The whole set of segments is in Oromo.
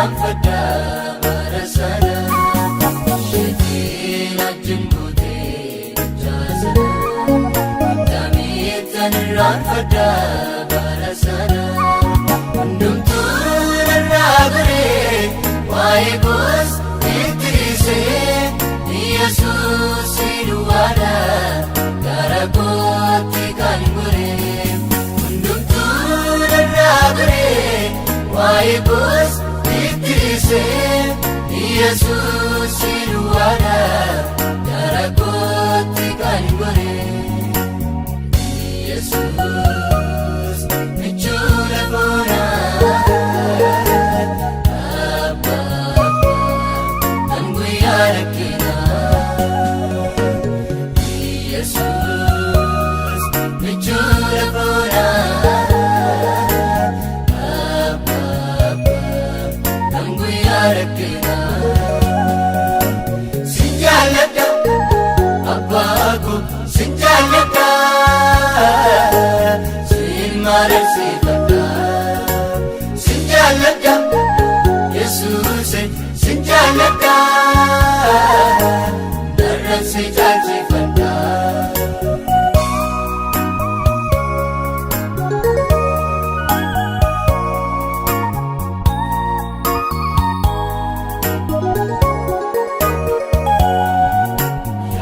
Irraanfadha bara sana isheetiin ajjin gootee gochaa sana akkamittan irraanfadha bara sana hundumtuu narraa goree waa'ee koos itti dhiisee Yesuus duwwaadha gara kootti kan goree hundumtuu narraa goree waa'ee koos itti dhiisee Yesuus duwwaadha gara kootti kan goree Yesuus michuudha koonaa abbaa kan guyyaa rakkinaa Yesuus michuudha koonaa abbaa kan guyyaa rakkinaa sin jaalladha abbaa koo sin jaalladha sin mararsiifadha sin jaalladha Yesuuse sin jaalladha darran si caalchifadha.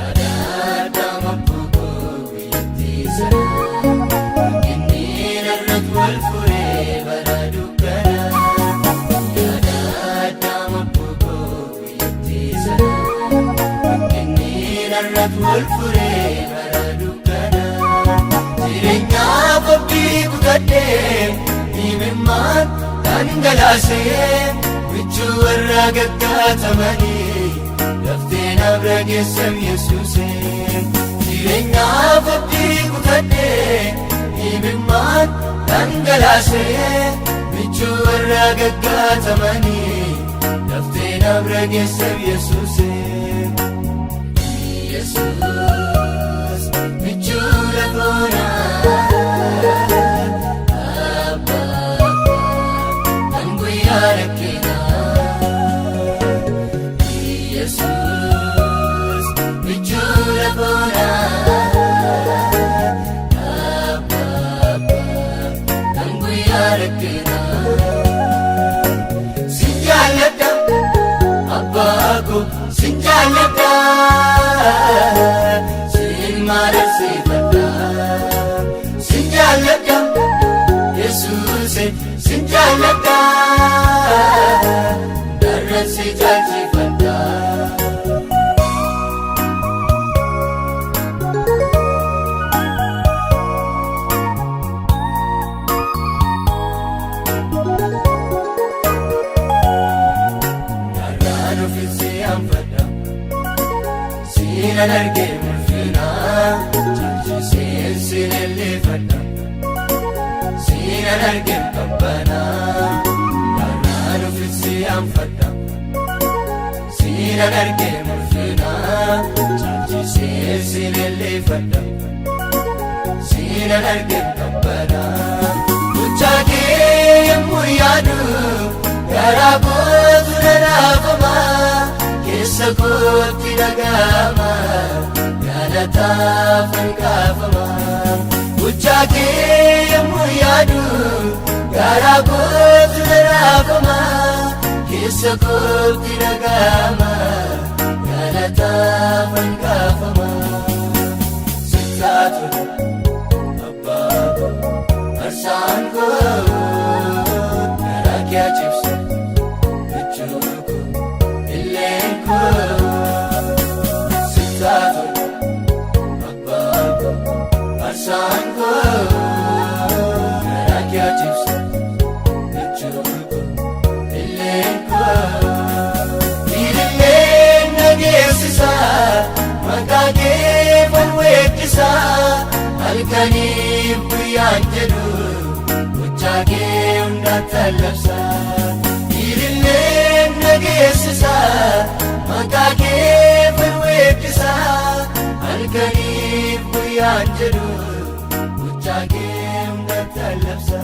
Yaadaadhaan bobboo biyyattii sana inni irratti wal furee bara dukkana. Yaadaadhaan bobboo biyyattii sana inni irratti wal furee bara dukkana. Jireenyaaf abdii kutadhee himimmaan dhangalaasee michuu warra gaggaatamanii daftee na bira geessam Yesuusee. Jireenyaaf abdii kutadhee himimmaan dhangalaasee michuu warra gaggaatamanii daftee na bira geessam Yesuusee. Yesuus michuudha koonaa abbaa kan guyyaa rakkinaa. Yesuus michuudha koonaa abbaa kan guyyaa rakkinaa. Sin jaalladha abbaa koo sin jaalladha sin mararsiifadha sin jaalladha Yesuuse sin jaalladha darran si caalchifadha. Darraan ofiisi anfadha siinan argee mul'ina caalchisee sin elleeffadha siinan argee qabbana darraan ofiisi anfadha siinan argee mul'ina caalchisee sin elleeffadha siinan argee qabbana gochaa kee yommuu yaadu garaa kootu nanaafama keessa kootti dhaga'ama galataaf hanqaafama gochaa kee yommuu yaadu garaa kootu nanaafama keessa kootti dhaga'ama galataaf hanqaafama sittaatu abbaa koo arsaan koo garaa kee cibsu michuu koo illeen koo sittaatu abbaa koo arsaan koo garaa kee cibsu michuu koo illeen koo ililleen nageessisa maqaa kee falweettisa halkaniif guyyaan jedhu gochaa kee hundaatti labsa ililleen nageessisa maqaa kee falweettisa halkaniif guyyaan jedhu gochaa kee hundaatti labsa.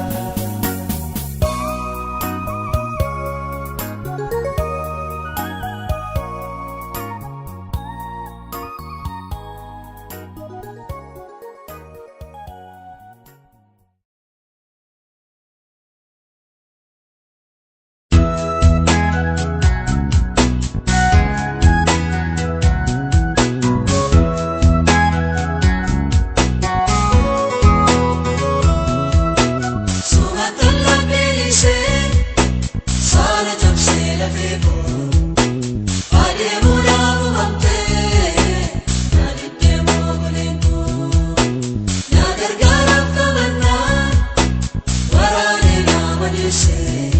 barreesse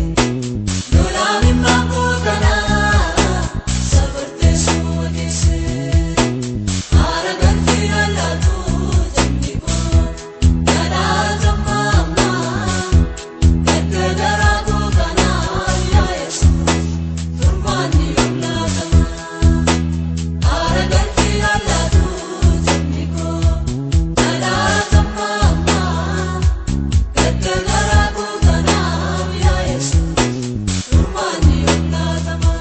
lolaan maakoo kanaa safartee suma keesse haara galfii lallaatu jimni koo dhadhaa ammaa gadda garaa koo kanaa yaa Yesuus furmaanni yoom laatama haara galfii lallaatu jimni koo dhadhaa ammaa gadda garaa koo kanaa yaa Yesuus furmaanni yoom laatama.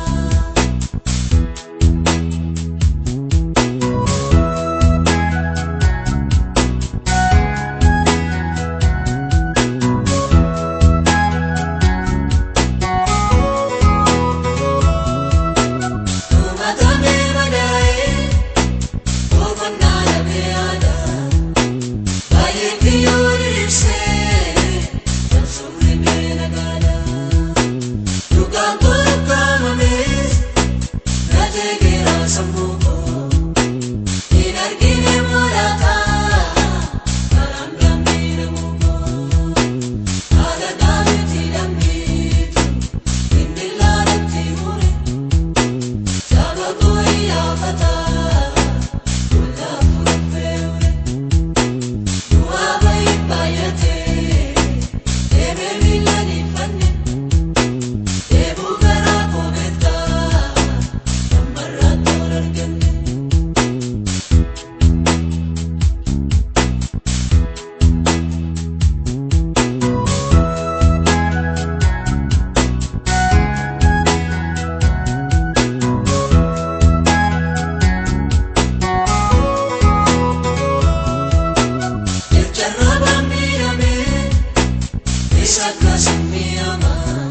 Uumatamee madaa'ee boqonnaa dhabee aadaa baay'ee kiyyoo diriirsee qabsuun beela gaadaa dhugaan tolkaamamee na jeeqeera sammuu koo hin argine mul'ataa karaan gammiidha muukoo haala gaariitti dhammiitu inni laalatti mure. Saba koo iyyaafata fuula fuudhee du'a baay'ee baay'atee deemee miila ni fanne deebuu garaa koo beektaa ammarraa tola arganne. Jecharraa miidhamee isa akkasii mi'aamaa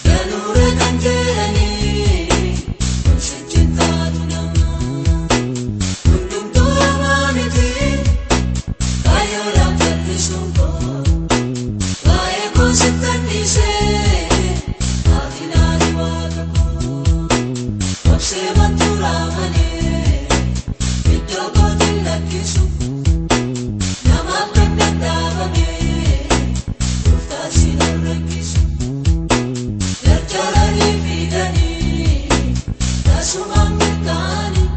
galuura kan jedhanii gosichi taatu nama hundumtuu hamaa miti kaayyoo laafallisuun koo waa'ee goosittan dhiisee haati naani waaqa koo obsee wanturaa malee iddoo kootiin lakkisu. Namaaf kan dadhaabame gooftaan si rakkisu jarjaranii fiidanii tasumaan milkaa'anii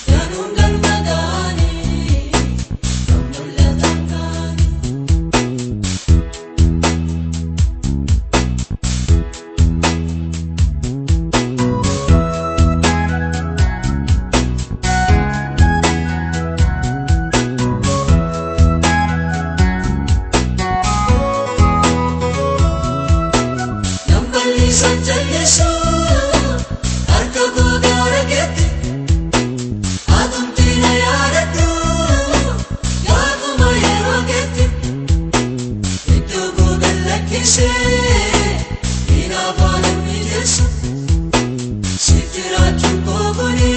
danuun galma ga'anii kan mul'atan kaanii. Namballi jallisu harka koo gaara keetti atumti na yaadadhu gaafuma yeroo keetti iddoo koo gad lakkisee hin afaan mijeessu si jiraachuun koo kuni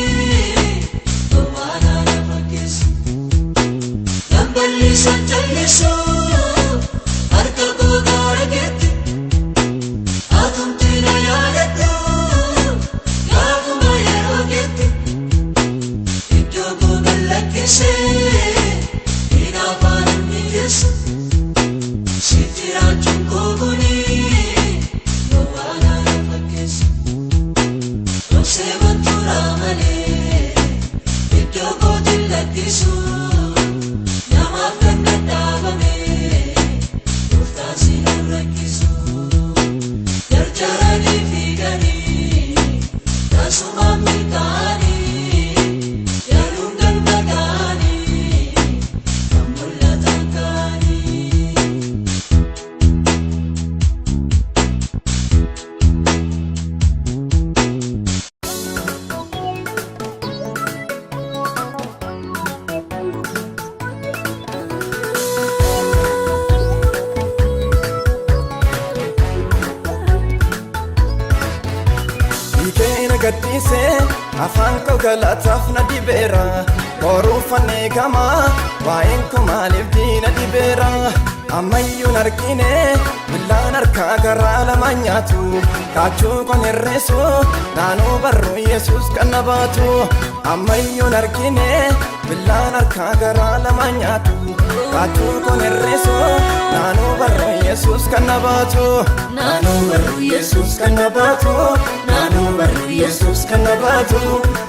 gowwaanaa na fakkeessu. Namballi jallisu harka koo gaara keetti. Atumti na yaadadhu gaafuma yeroo keetti iddoo koo gad lakkisee hin afaan mijeessu si jiraachuun koo kuni gowwaanaa na fakkeessu. Obsee wanturaa malee iddoo kootiin lakkisu namaaf kan dadhaabame gooftaan si rakkisu. Jarjaranii fiiganii tasumaan milkaa'anii yaaluun galma ga'anii kan mul'atan kaanii. Hiikee na gadhiisee afaan koo galataaf na dibeera Boruufannee gama waa'een koo maaliif diina dibeera Ammayyuun argine billaan harkaa garaa lama nyaatu Kaachuu kon hir'isu naanoo barruu Yesuus kan na baatu Ammayyuun argine billaan harkaa garaa lama nyaatu. Kaachuu kun hir'isu naannoo barruu Yesuus kan na baatu. Naannoo barruu Yesuus kan na baatu. Naannoo barruu Yesuus kan na baatu.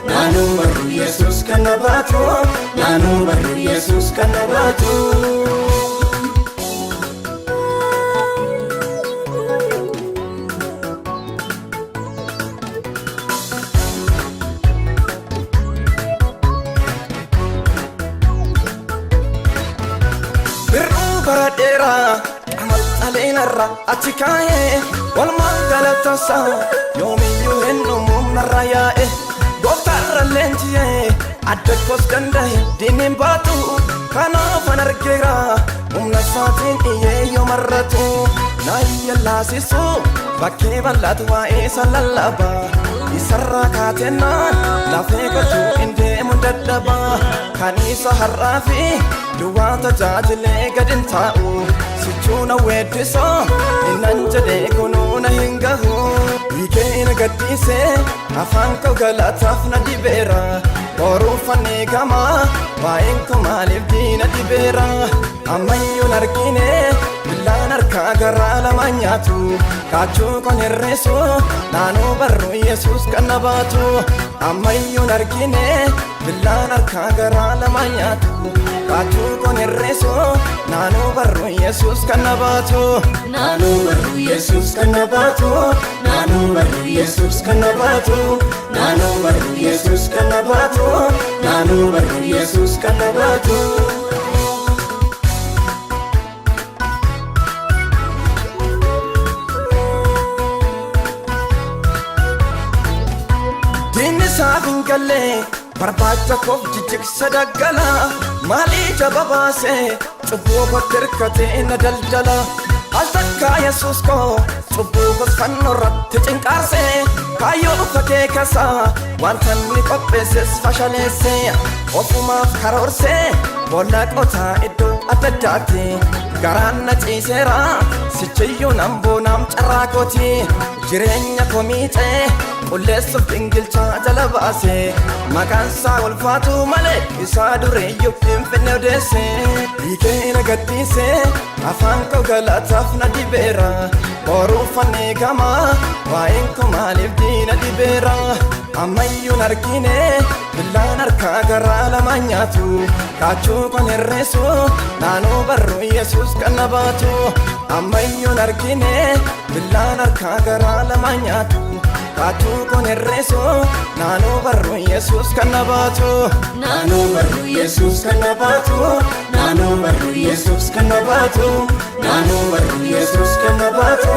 Naannoo barruu Yesuus kan na baatu. Naannoo barruu Yesuus kan na baatu. Birruu bara dheeraa qamalxaleenarra achi kaa'ee walumaa galatansa yoomiyyuu hin dhumuun narra yaa'e gooftaarra leenji'ee adda koos danda'e diinni baatu kanaaf an argeera humna isaatiin iyyee yoo marratu na yellaasisu bakkee bal'aatu waa'ee isa lallaba isarraa kaatennaan lafee gochuu hin deemu dadhaba kan isa har'aa fi duwwaa tajaajilee gad hin taa'u sichuu na weeddisa innan jedhee kunuu na hin gahu. Hiikee na gadhiisee afaan koo galataaf na dibeera boruufannee gama waa'een koo maaliif diina dibeera ammayyuu hin argine billaan harkaa garaa lama nyaatu kaachuu kun hir'isu naannoo barruu Yesuus kan na baatu ammayyuu hin argine billaan harkaa garaa lama nyaatu kaachuu kun hir'isu naannoo barruu Yesuus kan na baatu. Naannoo barruu Yesuus kan na baatu. Naannoo barruu Yesuus kan na baatu. Naannoo barruu Yesuus kan na baatu. Naannoo barruu Yesuus kan na baatu. Diinni isaaf hin galle barbaacha koof jijjigsa daggala maalii jaba baase cubbuu kootti hirkatee na daldala al takkaa Yesuus koo cubbuu koos fannoo irratti cinqaarse kaayyoo uffatee kasa wanta inni qopheesses fashaleesse ofumaaf karoorse boolla qotaa iddoo adda addaatti garaan na ciiseera sichiyyuu nan boonaam carraa kooti jireenya koo miicee qulleessuuf dingilchaa jala baase maqaan isaa ulfaatu malee isaa dureeyyuu hin finne odeesse hiikee na gadhiise afaan koo galataaf na dibeera boruufannee gama waa'een koo maaliif diina dibeera ammayyuu hin argine billaan harkaa garaa lama nyaatu kaachuu kun hir'isu naannoo barruu Yesuus kan na baatu ammayyuu hin argine billaan harkaa garaa lama nyaatu kaachuu kun hir'isu naannoo barruu Yesuus kan na baatu. Naannoo barruu Yesuus kan na baatu. Naannoo barruu Yesuus kan na baatu. Naannoo barruu Yesuus kan na baatu.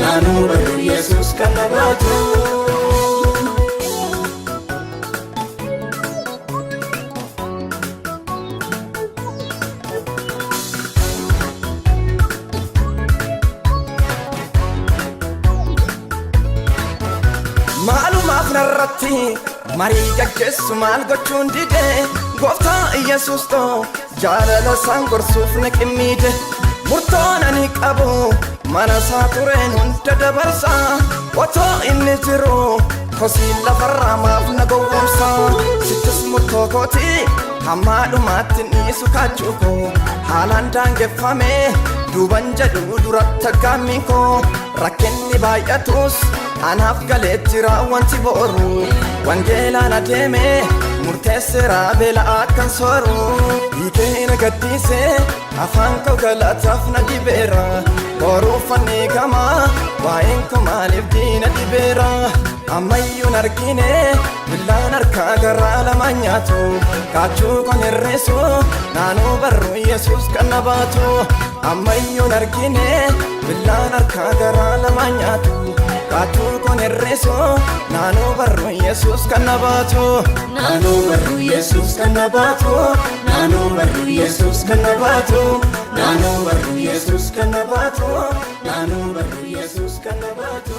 Naannoo barruu Yesuus kan na baatu. Maalumaaf narratti marii gaggeessu maal gochuun dide gooftaa Yesuus too jaalala isaan gorsuuf na qimmiide murtoon ani qabu mana isaa tureen hunda dabarsa otoo inni jiru kosiin lafarraa maaf na gowwoomsa sichis murtoo kooti hamma dhumaatti dhiisu kaachuu koo haalaan daangeffame duuban jedhu duratti aggaammi koo rakkinni baay'atus anaaf galee jira wanti boru wangeelaan adeeme murteesseera beela akkan sooru hiikee na gadhiise afaan koo galataaf na dibeera boruufannee gama waa'een koo maaliif diina dibeera ammayyuu hin argine billaan harkaa garaa lama nyaatu kaachuu kun hir'isu naannoo barruu Yesuus kan na baatu ammayyuu hin argine billaan harkaa garaa lama nyaatu kaachuu kun hir'isu naannoo barruu Yesuus kan na baatu. Naannoo barruu Yesuus kan na baatu. Naannoo barruu Yesuus kan na baatu. Naannoo barruu Yesuus kan na baatu. Naannoo barruu Yesuus kan na baatu.